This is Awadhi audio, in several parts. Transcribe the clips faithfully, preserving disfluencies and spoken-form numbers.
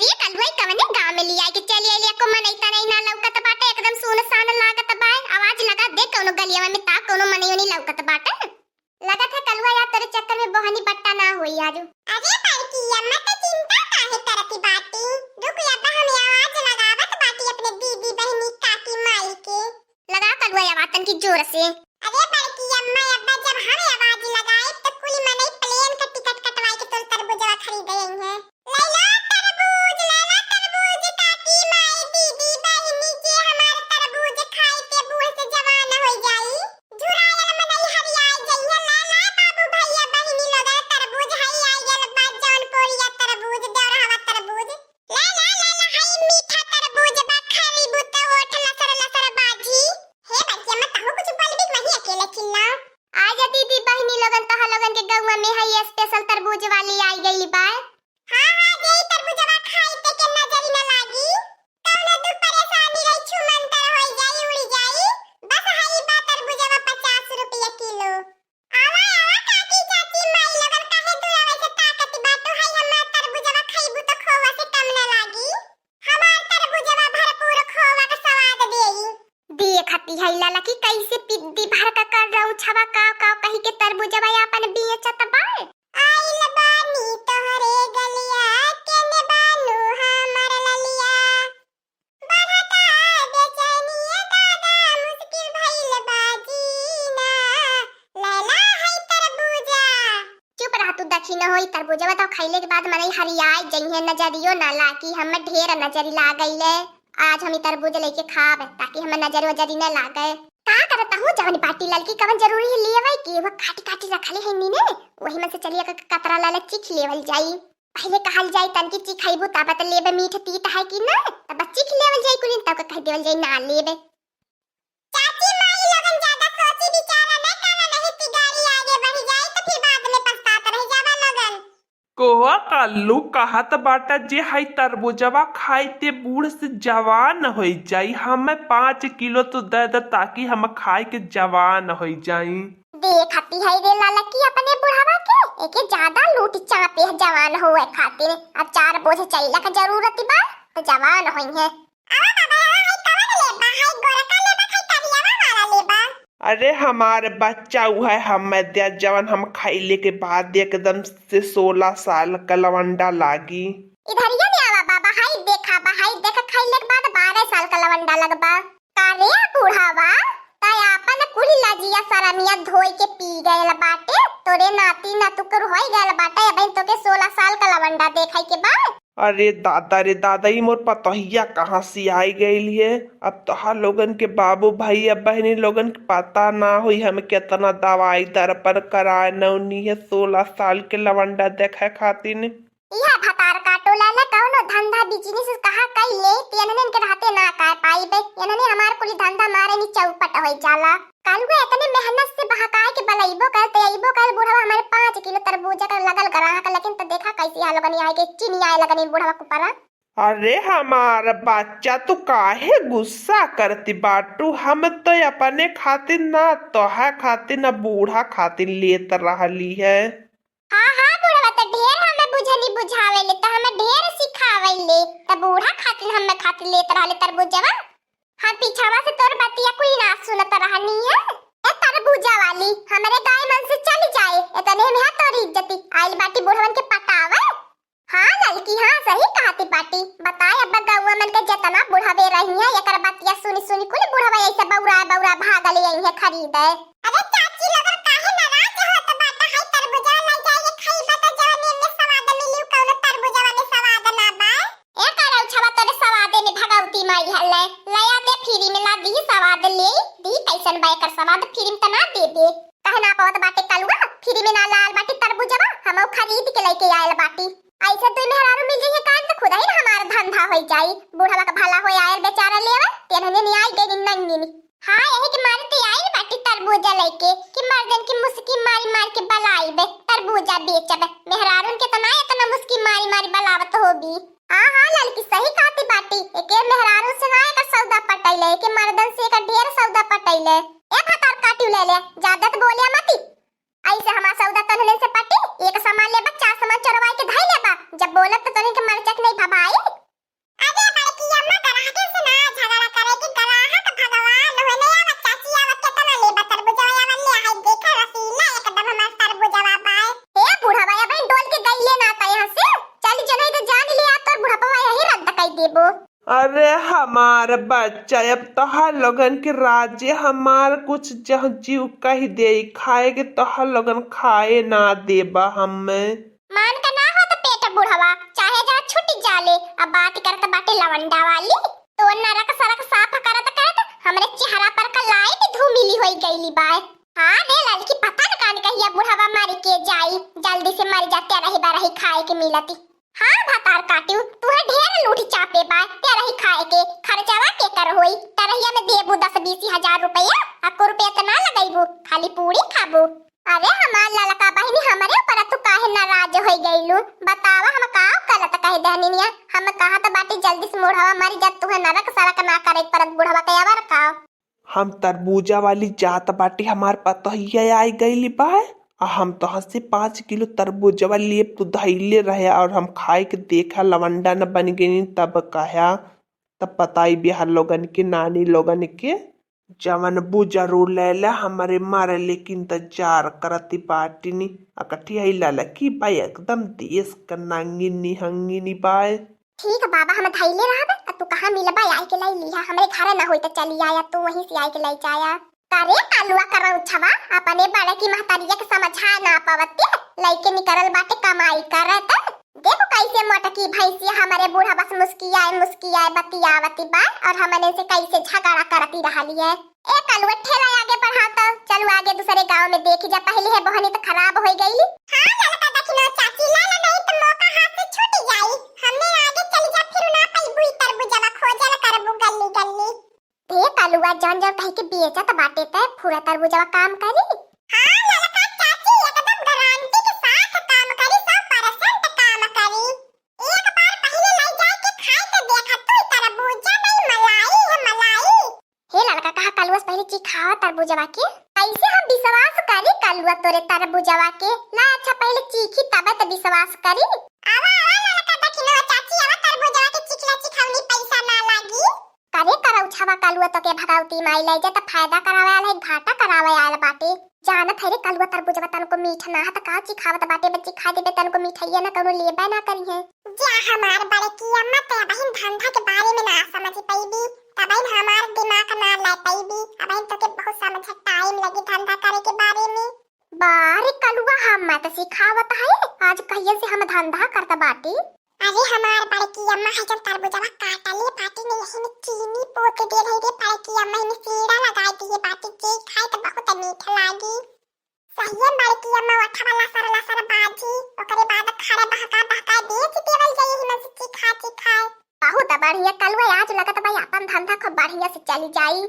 ये कलुआ कवने गाँव में लिया के चली आइली, एको मनई तनई ना लौकत बाटे, एकदम सुनसान लागत बा। आवाज लगा दे कौनो गलिया में, ता कौनो मनई उनई लौकत बाटे। लगत है कलुआ यार तोरे चक्कर में बोहनी बट्टा ना होई आजू। अरे बड़की अम्मा, त चिंता काहे करती बाटी? रुक अब्बा, हम आवाज लगावत बाटी अपने दीदी बहिनी काकी माई के। लगा कलुआ आवाज तनकी जोर से। अरे बड़की अम्मा अब्बा, जब हम आवाज लगाए तो कुल मनई plane का टिकट कटवाए के तोर तरबुजवा खरीदे आई है। लैला तरबूज, लैला तरबूज, काकी माई दीदी बहिनी के हमार तरबूज खाए के बूढ़ से जवान हो जाई। झुरायल मनई हरियाई जइहे, लैला बाबू भैया बहिनी लोगन तरबूज हई आई गल बा, जौनपुरिया तरबूज, देवरहवा तरबूज। लैला, लैला, हई मीठा तरबूज बा, खरीबू त ओठ लसर लसर बाजी। हे बच्चिया, मत तहु कुछ बोलबी कि वही अकेले चिल्लाओ। आजा दीदी, बहिनी लोगन, तोहा लोगन के गौवा में हई special तरबूज वाली आई गई बा। हाँ, हाँ, जे ई तरबूजवा खाई ते के नजरी न लागी। कौनो दुख परेशानी रही, छुमंतर होई जाई, उड़ी जाई। बस हई बा तरबूजवा पचास रुपया किलो। आवा, आवा काकी, चाची, माई लोगन, काहे दूर आवे से ताकत बाटू? हई हमार तरबुजवा खइबू त खोवा से कम न लागी। हमार तरबुजवा भरपूर खोवा के स्वाद देई। देखती है लाला की कैसे पिद्दी भर का कर रहा छवा, काव काव कही के तरबुजवा आपन बेचत बा। आइल बानी तोहरे गलिया, केने बानू हमर ललिया? बढ़ता बेचैनिया दादा, मुश्किल भइल बा जीना। लैला है तरबूजा। चुप रह तू, दखी न होई तरबूजवा तो खइले के बाद मनई हरियाए जइहे, नजरियो ना लागी। हम ढेर नजरी लागइले, आज हम ई तरबूज लेके खाब ताकि हम नजर वजरी न लागे। का करत हूँ जवन बाटी ललकी, कवन जरूरी है लेवे की? वो काटी काटी रखले है नीने, वही में से चलिए क-, कतरा लाले चीख लेवल जाई। पहिले कहल जाई, तनकी चीखइबू तब त लेबे, मीठ तीत है कि ना, तब चीख लेवल जाई कुलिन, तब का कह देवल जाई ना लेबे। चाची, माई लोगन ज्यादा सोची विचारा न करा, नहीं त गाड़ी आगे बढ़ जाई त फिर बाद में पछतात रह जावा लोगन। कोहा कल्लू कहत बाटा जे हई तरबुजवा खाई ते बूढ़ से जवान होई जाई, हमें पाँच किलो तो दे दे ताकि हम खाए के जवान होई जाई। देखती है रे ललकी अपने बुढ़वा के, एके ज्यादा लूट चापे है जवान होए खातिर। अब चार बोझ चइला के जरूरत बा, तो जवान होई है। आवा बाबा, आवा, हई कवन लेबा? हई गोरका लेबा, हई करियावा वाला लेबा? अरे हमार बच्चा, उहै हमें द्या जवन हम खइले के बाद एकदम से सोलह साल का लवंडा लागी। इधरिया में आवा बाबा, हई देखा बा, हई देख, खइले के बाद बारह साल का लवंडा लगबा। का रे बूढ़ावा, तै आपन कुल लजिया सरमिया धोई के पी गयल बाटे, तोरे नाती नतुकुर होई गयल बाटे, अबहिन तोके सोलह साल का लवंडा देखै के बा। अरे दादा रे दादा, ई मोर पतोहिया कहाँ से आई गइल है? अब तोहार लोगन के बाबू भैया बहिनी लोगन के पता ना होई हम केतना दवाई दर्पण कराए नौनी है सोलह साल के लवंडा देखे खातिर। इहा भतार काटो लाला, कौनो धंधा business कहा कई ले, ते एनहन के रहते ना कर पाइबे। एनहने हमार कुली धंधा मारे नी चौपट होई जाला। कालुआ इतने मेहनत से बहकाए के बलइबो कर, ते अइबो कर, बुढ़वा हमारे पाँच किलो तरबूजा का लगल ग्राहक, लेकिन त देखा कैसी हाल लगनी आए के चीनी आए लगनी बुढ़वा के ऊपर। अरे हमार बच्चा, तू काहे गुस्सा करती बाटू? हम तो अपने खातिर ना, तोहा खातिर ना, बूढ़ा खातिर लेत रहली है। हाँ, हाँ, बुढ़वा त ढेर हमें बुझनी बुझावेले, त हमें ढेर सिखावेले, त बूढ़ा खातिर हमें खातिर लेत रहले तरबूजवा। हम पीछावा से तोर बतिया कुल ना सुनत रहनी है। ए तरबूजा वाली, हमरे गाय मन से चली जाए, एतने में है तोरी इज्जती। आइल बाटी बुढ़वन के पटावे। हाँ ललकी, हाँ सही कहती बाटी। बताए अब्बा गौवा मन के जेतना बुढ़वे रही है, एकर बतिया सुनी सुनी कुल बुढ़वा ऐसे बौरा बौरा भागल आई है खरीदे। अरे चाची लोगन काहे नाराज होत बाटा? हई तरबूजा ले जाइए खइबा त जवने में स्वाद मिली, कौनो तरबूजवा में स्वाद ना बा। ए करौछवा तोरे सवादे में भगवती माई हल्ले। लया दे फ्री में ला दी सवाद ले। दी कैसन बा एकर सवाद फ्री में त ना देबे। कहे ना पावत बाटे कलुआ, फ्री में ना लाल बाटे तरबूजवा, हमहू खरीद के लेके आयल बाटी। ऐसे दुई मेहरारू मिल जइहे कान त खुदा ही ना हमार धंधा होई जाई। बुढ़वा का भला होई आयल बेचारा लेवे, तेनहने न्याय गई नंगिनी। हाँ, यही के मारे ते आइल बाटी तरबूजा लेके कि मर्दन की मुस्की मारी मार के बलाइबे, तरबूजा बेचबे। मेहरारून के तना इतना मुस्की मारी मारी बलावत होबी। हाँ, हाँ, ललकी सही कहती बाटी। एके मेहरारू से ना एकर सौदा पटैले, एके मर्दन से एकर ढेर सौदा पटैले। ए भतार काटियो ले ले, ज्यादा तो बोलिया मती। ऐसे हमार सौदा तोहने से पटी, एक सामान लेबा, चार सामान चोरवाई के धई लेबा। जब बोलब तो तोहने के मरचक नहीं भभाई। अरे हमार बच्चा, अब तोहर लोगन के राजे हमार कुछ जह जीव कहि देई, खाए के तोहर लोगन खाए ना देबा हम्मे। मान का ना होत पेट बुढ़वा, चाहे जहाँ छुटि जाले। अब बात करत बाटे लवंडा वाली, तो नरक सरक साफ करत करत हमरे चेहरा पर का लाइट धूमिली होई गईली बाय। हाँ रे ललकी, पता न कान कहिया बुढ़वा मरि के जाई, जल्दी से मरि जा, तेरही बरही खाए के मिलती। हाँ भतार काटिउ, तुहे ढेर लूठी चापे बा, तेरही खाए के, खर्चवा के कर होई, तेरहिया में देबू दस बीस हजार रुपया, आ कुरुपे इतना लगैबू, खाली पूरी खाबू। अरे हमार ललका बहिनी, हमरे ऊपर तू काहे नाराज होई गइलू? बतावा, हम का गलत कह देहनी निया? हम कहत बाटी जल्दी से मुढ़वा मरि जा, तुहे नरक सरक ना करे परत बुढ़वा के अवर का। हम तरबूजा वाली जात बाटी, हमार पतोहिया आई गइली बा, आ हम तोहसे पाँच किलो तरबूजवा लिए तू धइले रहे और हम खाए के देखा लवंडा न बन गइनी, तब कहा, तब बताई बिहार लोगन के, नानी लोगन के। जवन बुजरू लैला हमरे मारे लेकिन इंतजार करती बाटिनी। अकठी है ललकी बा एकदम देश क नांगिनी हंगिनी बाय। ठीक बाबा, हम धइले रहब, आ तू कहाँ मिलबा, आइ के लाई लिहा, हमरे घर ना होई त चली आया, तू वहीं से आइ के लाई जाया। करे कालुआ करौछवा, अपने बड़की महतरिया के समझा ना पावते, लइके निकरल बाटे कमाई करत। देखो कैसे मोटकी भैंसिया हमरे बूढ़ा बस मुस्कियाए मुस्कियाए बतियावती बा और हमने से कैसे झगड़ा करती रहली है। ए कालुआ, ठेला आगे बढ़ा तो चलू आगे दूसरे गांव में देखी जा, पहली है बहनी तो खराब हो गई। हाँ ललका दखिनो चाची, ला ला, नहीं तो मौका हाथ से छूट जाई। हमने आगे चली जा, फिर ना पैबू ई तरबूजवा, खोजल करबू गल्ली गल्ली। ए कालुआ, जौन जौन कहि के बेचत बाटे ते पूरा तरबूजवा काम करी। हाँ ललका चाची, एकदम गारंटी के साथ काम करी, सौ परसेंट काम करी। एक बार पहिले लाई जाए के खाए तो देखा तू, ई तरबूजा नहीं मलाई है, मलाई। हे ललका, कहा कालुआ से पहिले चिखावा तरबूजवा के। कैसे हम विश्वास करी कालुआ तोरे तरबूजवा के? ला अच्छा पहिले चीखी तबे तो विश्वास करी। आवा आवा ललका दखिनो चाची, आवा तरबूजवा के चिखला चिखौनी, पैसा ना लागी। करे करौछवा कालुआ तो के भगवती माई ले जा त फायदा करावे आल है, घाटा करावे आल बाटे। जानत है रे कालुआ तरबूजवा तनको मीठ ना है त का चिखावत बाटे, बच्ची खा देबे तनको मिठाइया ना कौनो लेबे ना करी है। जा हमार बड़की अम्मा, ते अबहिन धंधा के बारे में ना समझ पइबी, तबहिन हमार दिमाग ना ला पइबी, अबहिन तोके बहुत समझ टाइम लगी धंधा करे के बारे में। बारे कलुआ, हम त सिखावत है, आज कहिए से हम धंधा करत बाटी। अरे हमार बड़की अम्मा है जब तरबूजवा काटले बाटी ने, यही में चीनी पोत दे रही रे बड़की अम्मा, इन्हें सीढ़ा लगा दिए बाटी, जे खाए तो बहुत मीठ लागी। सहिए बड़की अम्मा, ओठवा लसर लसर बाजी, ओकरे बाद खड़ा बहका बहका बेच देवल जाई, हिमन से चिखा चिखाए। बहुत बढ़िया कलुआ, आज लगत बा आपन धंधा खूब बढ़िया से चली जाई।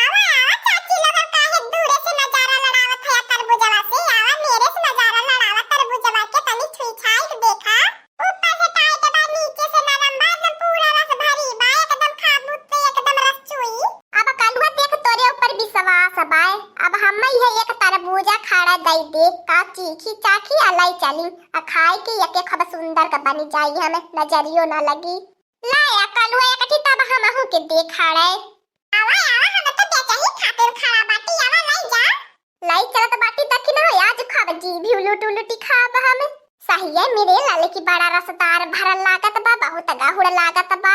आवा आवा चाची लोगन, काहे दूरे से नजारा लड़ावत है तरबूजवा से, आवा मेरे से नजारा लड़ावा तरबूजवा के, तनी छुई छाई के देखा। ऊपर से टाइट बा, नीचे से नरम बा, एकदम पूरा रस भरी बा, एकदम खाबू तो एकदम रस चुई। अब कलुआ देख तोरे ऊपर विश्वास बाय, अब हम ही है एक तरबूजा खड़ा दई दे, का चीखी चाखी अलाई चली, आ खाए के यके खूब सुंदर का बनी जाई, हमें नजरियो ना लगी। ला या कलुआ एक ठी तब हमहू के दे खड़े। आवा आवा, हम तो बेचही खातिर खड़ा बाटी, आवा लाई जा। लाई चलत बाटी दखिन हो, आज खूब जी भी उलट उलटी खाब हम। सहिए मेरे लाल की बड़ा रसदार भरल लागत बा, बहुत गहुड़ लागत बा।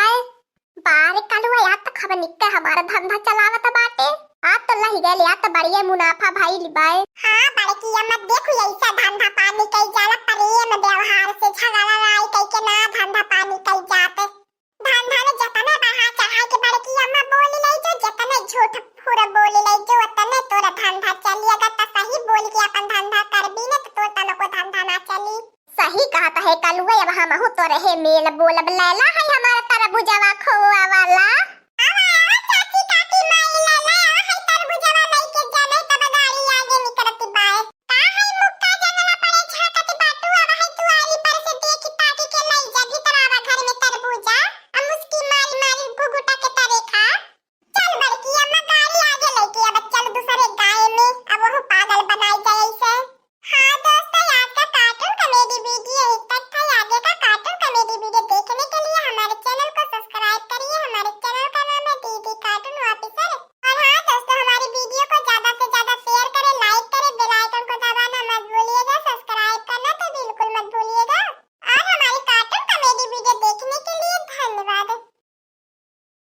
बारे कलुआ, या तो खूब निक्के हमारा धंधा चलावत बाटे। आ तो लही गए, या तो बढ़िया मुनाफा भइल बाय। हाँ बड़की अम्मा, देखो ऐसा धंधा पानी कई जाला, प्रेम व्यवहार से, झगड़ा लड़ाई कई के ना धंधा पानी कई जात। धंधा में जतने बढ़ा चढ़ा के बड़की अम्मा बोल ले जो, जतने झूठ फूर बोल ले जो, उतने तोर धंधा चली। अगर त सही बोल के अपन धंधा करबी ने तो तोर तनको धंधा ना चली। सही कहत है कलुआ, अब हमहू तो रहे मेल बोलब। लैला है हमारा तरबूजवा खोआ वाला।